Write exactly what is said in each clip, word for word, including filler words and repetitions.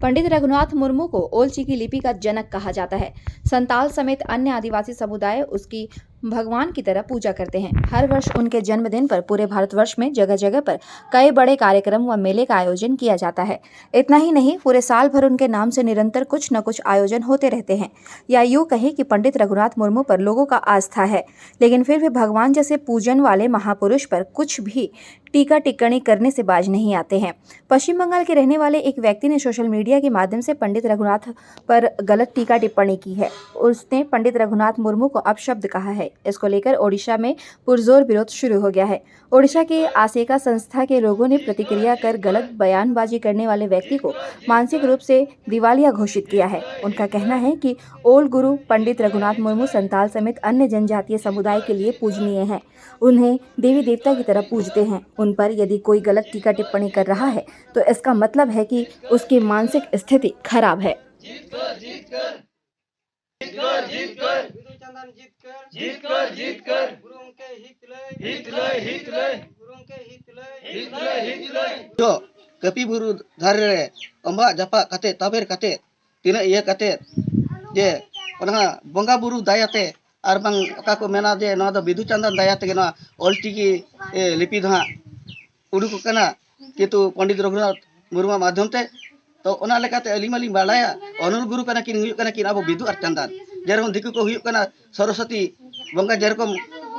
पंडित रघुनाथ मुर्मू को ओल चिकी लिपि का जनक कहा जाता है। संताल समेत अन्य आदिवासी समुदाय उसकी भगवान की तरह पूजा करते हैं। हर वर्ष उनके जन्मदिन पर पूरे भारतवर्ष में जगह जगह पर कई बड़े कार्यक्रम व मेले का आयोजन किया जाता है। इतना ही नहीं, पूरे साल भर उनके नाम से निरंतर कुछ न कुछ आयोजन होते रहते हैं। या यूं कहें कि पंडित रघुनाथ मुर्मू पर लोगों का आस्था है, लेकिन फिर भी भगवान जैसे पूजन वाले महापुरुष पर कुछ भी टीका टिप्पणी करने से बाज नहीं आते हैं। पश्चिम बंगाल के रहने वाले एक व्यक्ति ने सोशल मीडिया के माध्यम से पंडित रघुनाथ पर गलत टीका टिप्पणी की है। उसने पंडित रघुनाथ मुर्मू को अपशब्द कहा है। इसको लेकर ओडिशा में पुरजोर विरोध शुरू हो गया है। ओडिशा के आसेका संस्था के लोगों ने प्रतिक्रिया कर गलत बयानबाजी करने वाले व्यक्ति को मानसिक रूप से दिवालिया घोषित किया है। उनका कहना है कि ओल गुरु पंडित रघुनाथ मुर्मू संताल समेत अन्य जनजातीय समुदाय के लिए पूजनीय हैं। उन्हें देवी देवता की तरह पूजते हैं। उन पर यदि कोई गलत टीका टिप्पणी कर रहा है, तो इसका मतलब है कि उसकी मानसिक स्थिति खराब है। जीत कर, जीत कर, जीत कर, जीत कर, जीत कर, जीत कर, जीत कर, गुरु उनके हित लय, हित लय, हित लय, गुरु उनके हित लय, हित लय, हित लय। ᱡᱚ ᱠᱟᱹᱯᱤ ᱵᱩᱨᱩ ᱫᱷᱟᱨᱮ ᱨᱮ ᱚᱢᱵᱟᱜ ᱡᱟᱯᱟᱜ ᱠᱟᱛᱮ, ᱛᱟᱵᱮᱨ ᱠᱟᱛᱮ, ᱛᱤᱱᱟᱹᱜ ᱤᱭᱟᱹ ᱠᱟᱛᱮ ᱡᱮ ᱚᱱᱟ ᱵᱚᱸᱜᱟ ᱵᱩᱨᱩ ᱫᱟᱭᱟᱛᱮ, ᱟᱨ ᱵᱟᱝ ᱚᱠᱟ ᱠᱚ ᱢᱮᱱᱟ ᱡᱮ ᱱᱚᱣᱟ ᱫᱚ ᱵᱤᱫᱩ ᱪᱟᱸᱫᱟᱱ ᱫᱟᱭᱟ ᱛᱮᱜᱮ ᱱᱚᱣᱟ ᱚᱞᱪᱤᱠᱤ, ᱮ, ᱞᱤᱯᱤ ᱫᱚ ᱦᱟᱸᱜ ᱩᱰᱩᱠᱚᱜ ᱠᱟᱱᱟ, ᱠᱤᱱᱛᱩ ᱯᱚᱱᱰᱤᱛ ᱨᱚᱜᱷᱩᱱᱟᱛᱷ ᱢᱩᱨᱢᱩᱣᱟᱜ ᱢᱟᱫᱽᱫᱷᱚᱢ ᱛᱮ᱾ ᱛᱚ ᱚᱱᱟ ᱞᱮᱠᱟᱛᱮ ᱟᱹᱞᱤᱧ ᱢᱟᱞᱤᱧ ᱵᱟᱲᱟᱭᱟ, ᱚᱱᱚᱞ ᱜᱩᱨᱩ ᱠᱟᱱᱟ ᱠᱤᱱ, ᱦᱩᱭᱩᱜ ᱠᱟᱱᱟ ᱠᱤᱱ ᱟᱵᱚ ᱵᱤᱫᱩ ᱟᱨ ᱪᱟᱸᱫᱟᱱ᱾ ᱡᱮᱨᱚᱠᱚᱢ ᱫᱤᱠᱩ ᱠᱚ ᱦᱩᱭᱩᱜ ᱠᱟᱱᱟ ᱥᱚᱨᱚᱥᱚᱛᱤ ᱵᱚᱸᱜᱟ, ᱡᱮᱨᱚᱠᱚᱢ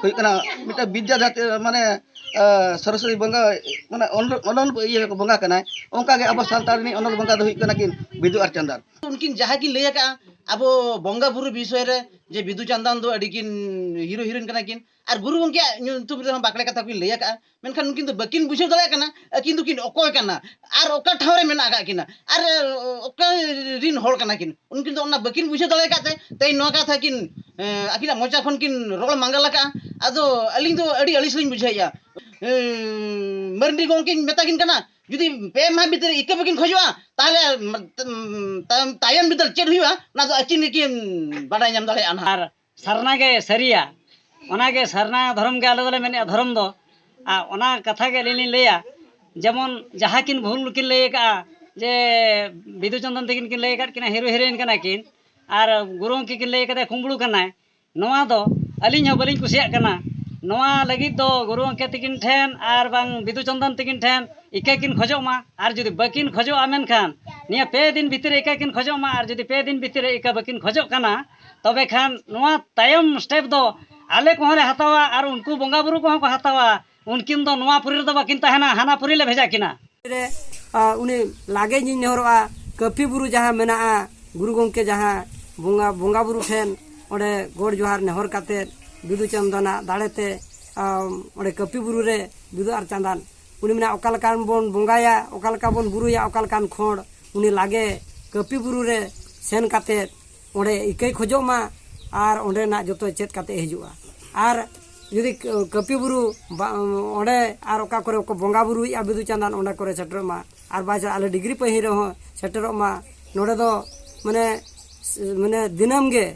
ᱦᱩᱭᱩᱜ ᱠᱟᱱᱟ ᱢᱤᱫᱴᱟᱝ ᱵᱤᱫᱽᱫᱟ ᱫᱟᱛᱮ, ᱢᱟᱱᱮ, ᱟ, ᱥᱚᱨᱚᱥᱚᱛᱤ ᱵᱚᱸᱜᱟ, ᱢᱟᱱᱮ, ᱚᱱᱚᱞ, ᱚᱱᱚᱞ ᱤᱭᱟᱹ ᱵᱚᱸᱜᱟ ᱠᱟᱱᱟᱭ, ᱚᱱᱠᱟ ᱜᱮ ᱟᱵᱚ ᱥᱟᱱᱛᱟᱲ ᱨᱤᱱᱤᱡ ᱚᱱᱚᱞ ᱵᱚᱸᱜᱟ ᱫᱚ ᱦᱩᱭᱩᱜ ᱠᱟᱱᱟ ᱠᱤᱱ ᱵᱤᱫᱩ ᱟᱨ ᱪᱟᱸᱫᱟᱱ᱾ ᱩᱱᱠᱤᱱ ᱡᱟᱦᱟᱸ ᱠᱤᱱ ᱞᱟᱹᱭ ᱟᱠᱟᱫᱼᱟ ᱟᱵᱚ ᱵᱚᱸᱜᱟ ᱵᱩᱨᱩ ᱵᱤᱥᱚᱭ ᱨᱮ, ᱡᱮ ᱵᱤᱫᱩ ᱪᱟᱸᱫᱟᱱ ᱫᱚ ᱟᱹᱰᱤ ᱠᱤᱱ ᱦᱤᱨᱳ ᱦᱤᱨᱳᱭᱤᱱ ᱠᱟᱱᱟ ᱠᱤᱱ, ᱟᱨ ᱜᱩᱨᱩ ᱜᱚᱢᱠᱮᱭᱟᱜ ᱧᱩᱛᱩᱢ ᱨᱮᱦᱚᱸ ᱵᱟᱠᱲᱮ ᱠᱟᱛᱷᱟ ᱠᱤᱱ ᱞᱟᱹᱭ ᱟᱠᱟᱫᱼᱟ᱾ ᱢᱮᱱᱠᱷᱟᱱ ᱩᱱᱠᱤᱱ ᱫᱚ ᱵᱟᱹᱠᱤᱱ ᱵᱩᱡᱷᱟᱹᱣ ᱫᱟᱲᱮᱭᱟᱜ ᱠᱟᱱᱟ ᱟᱹᱠᱤᱱ ᱫᱚᱠᱤᱱ ᱚᱠᱚᱭ ᱠᱟᱱᱟ ᱟᱨ ᱚᱠᱟ ᱴᱷᱟᱶ ᱨᱮ ᱢᱮᱱᱟᱜ ᱟᱠᱟᱫ ᱠᱤᱱᱟ ᱟᱨ, ᱚᱠᱟ ᱨᱤᱱ ᱦᱚᱲ ᱠᱟᱱᱟ ᱠᱤᱱ᱾ ᱩᱱᱠᱤᱱ ᱫᱚ ᱚᱱᱟ ᱵᱟᱹᱠᱤᱱ ᱵᱩᱡᱷᱟᱹᱣ ᱫᱟᱲᱮ ᱟᱠᱟᱫ ᱛᱮ ᱛᱮᱦᱮᱧ ᱱᱚᱣᱟ ᱠᱟᱛᱷᱟ ᱠᱤᱱ, ᱮ, ᱟᱹᱠᱤᱱᱟᱜ ᱢᱚᱪᱟ ᱠᱷᱚᱱ ᱠᱤᱱ ᱨᱚᱲ ᱢᱟᱸᱜᱟᱞ ᱟᱠᱟᱫᱼᱟ᱾ ᱟᱫᱚ ᱟᱹᱞᱤᱧ ᱫᱚ ᱟᱹᱰᱤ ᱟᱹᱲᱤᱥ ᱞᱤᱧ ᱵᱩᱡᱷᱟᱹᱣᱮᱫᱼᱟ᱾ ᱮ, ᱢᱟᱹᱨᱰᱤ ᱜᱚᱢᱠᱮᱧ ᱢᱮᱛᱟ ᱠᱤᱱ ᱠᱟᱱᱟ, ᱡᱩᱫᱤ ᱯᱮ ᱢᱟᱦᱟ ᱵᱷᱤᱛᱨᱤ ᱤᱠᱟᱹ ᱵᱟᱹᱠᱤᱱ ᱠᱷᱚᱡᱚᱜᱼᱟ, ᱛᱟᱦᱚᱞᱮ ᱛᱟᱭᱚᱢ ᱵᱤᱫᱟᱹᱞ ᱪᱮᱫ ᱦᱩᱭᱩᱜᱼᱟ, ᱚᱱᱟ ᱫᱚ ᱟᱹᱠᱤᱱ ᱜᱮᱠᱤᱱ ᱵᱟᱰᱟᱭ ᱧᱟᱢ ᱫᱟᱲᱮᱭᱟᱜᱼᱟ ᱱᱟᱦᱟᱜ᱾ ᱟᱨ ᱥᱟᱨᱱᱟ ᱜᱮ ᱥᱟᱹᱨᱤᱭᱟ, ᱚᱱᱟᱜᱮ ᱥᱟᱨᱱᱟ ᱫᱷᱚᱨᱚᱢ ᱜᱮ ᱟᱞᱮ ᱫᱚᱞᱮ ᱢᱮᱱᱮᱫᱼᱟ ᱫᱷᱚᱨᱚᱢ ᱫᱚ᱾ ᱟᱨ ᱚᱱᱟ ᱠᱟᱛᱷᱟ ᱜᱮ ᱟᱹᱞᱤᱧ ᱞᱤᱧ ᱞᱟᱹᱭᱟ, ᱡᱮᱢᱚᱱ ᱡᱟᱦᱟᱸ ᱠᱤᱱ ᱵᱷᱩᱞ ᱠᱤᱱ ᱞᱟᱹᱭ ᱟᱠᱟᱫᱼᱟ, ᱡᱮ ᱵᱤᱫᱩ ᱪᱟᱸᱫᱟᱱ ᱛᱟᱹᱠᱤᱱ ᱠᱤᱱ ᱞᱟᱹᱭ ᱟᱠᱟᱫ ᱠᱤᱱᱟ ᱦᱤᱨᱳ ᱦᱤᱨᱳᱭᱤᱱ ᱠᱟᱱᱟ ᱠᱤᱱ, ᱟᱨ ᱜᱩᱨᱩ ᱜᱚᱢᱠᱮ ᱠᱤᱱ ᱞᱟᱹᱭ ᱟᱠᱟᱫᱟ ᱠᱩᱢᱵᱽᱲᱩ ᱠᱟᱱᱟᱭ, ᱱᱚᱣᱟ ᱫᱚ ᱟᱹᱞᱤᱧ ᱦᱚᱸ ᱵᱟᱹᱞᱤᱧ ᱠᱩᱥᱤᱭᱟᱜ ᱠᱟᱱᱟ᱾ ᱱᱚᱣᱟ ᱞᱟᱹᱜᱤᱫ ᱫᱚ ᱜᱩᱨᱩ ᱜᱚᱢᱠᱮ ᱛᱟᱹᱠᱤᱱ ᱴᱷᱮᱱ ᱟᱨ ᱵᱟᱝ ᱵᱤᱫᱩ ᱪᱟᱸᱫᱟᱱ ᱛᱟᱹᱠᱤᱱ ᱴᱷᱮᱱ ᱤᱠᱟᱹ ᱠᱤᱱ ᱠᱷᱚᱡᱚᱜ ᱢᱟ, ᱟᱨ ᱡᱩᱫᱤ ᱵᱟᱹᱠᱤᱱ ᱠᱷᱚᱡᱚᱜᱼᱟ ᱢᱮᱱᱠᱷᱟᱱ ᱱᱤᱭᱟᱹ ᱯᱮ ᱫᱤᱱ ᱵᱷᱤᱛᱤᱨ ᱨᱮ ᱤᱠᱟᱹ ᱠᱤᱱ ᱠᱷᱚᱡᱚᱜ ᱢᱟ, ᱟᱨ ᱡᱩᱫᱤ ᱯᱮ ᱫᱤᱱ ᱵᱷᱤᱛᱤᱨ ᱨᱮ ᱤᱠᱟᱹ ᱵᱟᱹᱠᱤᱱ ᱠᱷᱚᱡᱚᱜ ᱠᱟᱱᱟ, ᱛᱚᱵᱮ ᱠᱷᱟᱱ ᱱᱚᱣᱟ ᱛᱟᱭᱚᱢ ᱥᱴᱮᱯ ᱫᱚ ᱟᱞᱮ ᱠᱚᱦᱚᱸ ᱞᱮ ᱦᱟᱛᱟᱣᱟ ᱟᱨ ᱩᱱᱠᱩ ᱵᱚᱸᱜᱟ ᱵᱩᱨᱩ ᱠᱚᱦᱚᱸ ᱠᱚ ᱦᱟᱛᱟᱣᱟ᱾ ᱩᱱᱠᱤᱱ ᱫᱚ ᱱᱚᱣᱟ ᱯᱩᱨᱤ ᱨᱮᱫᱚ ᱵᱟᱹᱠᱤᱱ ᱛᱟᱦᱮᱱᱟ, ᱦᱟᱱᱟ ᱯᱩᱨᱤ ᱞᱮ ᱵᱷᱮᱡᱟ ᱠᱤᱱᱟ᱾ ᱨᱮ, ᱟ, ᱩᱱᱤ ᱞᱟᱜᱮ ᱤᱧᱤᱧ ᱱᱮᱦᱚᱨᱚᱜᱼᱟ, ᱠᱟᱹᱯᱤ ᱵᱩᱨᱩ ᱡᱟᱦᱟᱸ ᱢᱮᱱᱟᱜᱼᱟ, ᱜᱩᱨᱩ ᱜᱚᱢᱠᱮ ᱡᱟᱦᱟᱸ ᱵᱚᱸᱜᱟ, ᱵᱚᱸᱜᱟ ᱵᱩᱨᱩ ᱴᱷᱮᱱ ᱚᱸᱰᱮ ᱜᱚᱰ ᱡᱚᱦᱟᱨ ᱱᱮᱦᱚᱨ ᱠᱟᱛᱮᱫ ᱵᱤᱫᱩ ᱪᱟᱸᱫᱟᱱᱟᱜ ᱫᱟᱲᱮᱛᱮ, ᱟ, ᱚᱸᱰᱮ ᱠᱟᱹᱯᱤ ᱵᱩᱨᱩ ᱨᱮ ᱵᱤᱫᱩ ᱟᱨ ᱪᱟᱸᱫᱟᱱ ᱩᱱᱤ ᱢᱮᱱᱟ ᱚᱠᱟ ᱞᱮᱠᱟᱱ ᱵᱚᱱ ᱵᱚᱸᱜᱟᱭᱟ, ᱚᱠᱟ ᱞᱮᱠᱟ ᱵᱚᱱ ᱵᱩᱨᱩᱭᱟ, ᱚᱠᱟ ᱞᱮᱠᱟᱱ ᱠᱷᱚᱸᱰ, ᱩᱱᱤ ᱞᱟᱜᱮ ᱠᱟᱹᱯᱤ ᱵᱩᱨᱩ ᱨᱮ ᱥᱮᱱ ᱠᱟᱛᱮᱫ ᱚᱸᱰᱮ ᱤᱠᱟᱹᱭ ᱠᱷᱚᱡᱚᱜ ᱢᱟ ᱟᱨ ᱚᱸᱰᱮᱱᱟᱜ ᱡᱚᱛᱚ ᱪᱮᱫ ᱠᱟᱛᱮ ᱦᱤᱡᱩᱜᱼᱟ᱾ ᱟᱨ ᱡᱩᱫᱤ ᱠᱟᱹᱯᱤ ᱵᱩᱨᱩ ᱚᱸᱰᱮ ᱟᱨ ᱚᱠᱟ ᱠᱚᱨᱮ ᱠᱚ ᱵᱚᱸᱜᱟ ᱵᱩᱨᱩᱭᱮᱫᱼᱟ ᱵᱤᱫᱩ ᱪᱟᱸᱫᱟᱱ, ᱚᱸᱰᱮ ᱠᱚᱨᱮ ᱥᱮᱴᱮᱨᱚᱜ ᱢᱟ᱾ ᱟᱨ ᱵᱟᱭ ᱪᱟᱞᱟᱜ, ᱟᱞᱮ ᱰᱤᱜᱽᱨᱤ ᱯᱟᱹᱦᱤ ᱨᱮᱦᱚᱸ ᱥᱮᱴᱮᱨᱚᱜ ᱢᱟ᱾ ᱱᱚᱰᱮ ᱫᱚ ᱢᱟᱱᱮ ᱢᱟᱱᱮ ᱫᱤᱱᱟᱹᱢ ᱜᱮ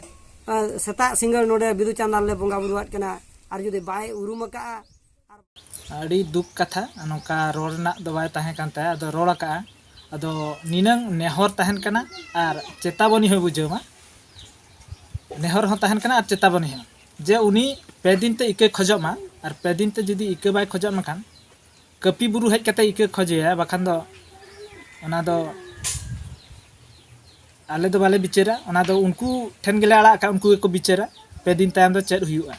ᱥᱮᱛᱟᱜ ᱥᱤᱸᱜᱟᱹᱲ ᱱᱚᱰᱮ ᱵᱤᱫᱩ ᱪᱟᱸᱫᱟᱱ ᱞᱮ ᱵᱚᱸᱜᱟ ᱵᱩᱨᱩᱣᱟᱫ ᱠᱟᱱᱟ᱾ ᱟᱨ ᱡᱩᱫᱤ ᱵᱟᱭ ᱩᱨᱩᱢ ᱟᱠᱟᱫᱼᱟ, ᱟᱹᱰᱤ ᱫᱩᱠ ᱠᱟᱛᱷᱟ, ᱱᱚᱝᱠᱟ ᱨᱚᱲ ᱨᱮᱱᱟᱜ ᱫᱚ ᱵᱟᱭ ᱛᱟᱦᱮᱸ ᱠᱟᱱ ᱛᱟᱭᱟ, ᱟᱫᱚ ᱨᱚᱲ ᱟᱠᱟᱜᱼᱟ᱾ ᱟᱫᱚ ᱱᱤᱱᱟᱹᱝ ᱱᱮᱦᱚᱨ ᱛᱟᱦᱮᱱ ᱠᱟᱱᱟ ᱟᱨ ᱪᱮᱛᱟᱵᱚᱱᱤ ᱦᱚᱸᱭ ᱵᱩᱡᱷᱟᱹᱣ ᱢᱟ, ᱱᱮᱦᱚᱨ ᱦᱚᱸ ᱛᱟᱦᱮᱱ ᱠᱟᱱᱟ ᱟᱨ ᱪᱮᱛᱟᱵᱚᱱᱤ ᱦᱚᱸ, ᱡᱮ ᱩᱱᱤ ᱯᱮ ᱫᱤᱱ ᱛᱮ ᱤᱠᱟᱹ ᱠᱷᱚᱡᱚᱜ ᱢᱟ᱾ ᱟᱨ ᱯᱮ ᱫᱤᱱ ᱛᱮ ᱡᱩᱫᱤ ᱤᱠᱟᱹ ᱵᱟᱭ ᱠᱷᱚᱡᱚᱜ ᱢᱮ ᱠᱷᱟᱱ ᱠᱟᱹᱯᱤ ᱵᱩᱨᱩ ᱦᱮᱡ ᱠᱟᱛᱮ ᱤᱠᱟᱹ ᱠᱷᱚᱡᱮᱭᱟ, ᱵᱟᱠᱷᱟᱱ ᱫᱚ ᱚᱱᱟ ᱫᱚ ᱟᱞᱮ ᱫᱚ ᱵᱟᱞᱮ ᱵᱤᱪᱟᱹᱨᱟ, ᱚᱱᱟ ᱫᱚ ᱩᱱᱠᱩ ᱴᱷᱮᱱ ᱜᱮᱞᱮ ᱟᱲᱟᱜ ᱟᱠᱟᱫ, ᱩᱱᱠᱩ ᱜᱮᱠᱚ ᱵᱤᱪᱟᱹᱨᱟ ᱯᱮ ᱫᱤᱱ ᱛᱟᱭᱚᱢ ᱫᱚ ᱪᱮᱫ ᱦᱩᱭᱩᱜᱼᱟ᱾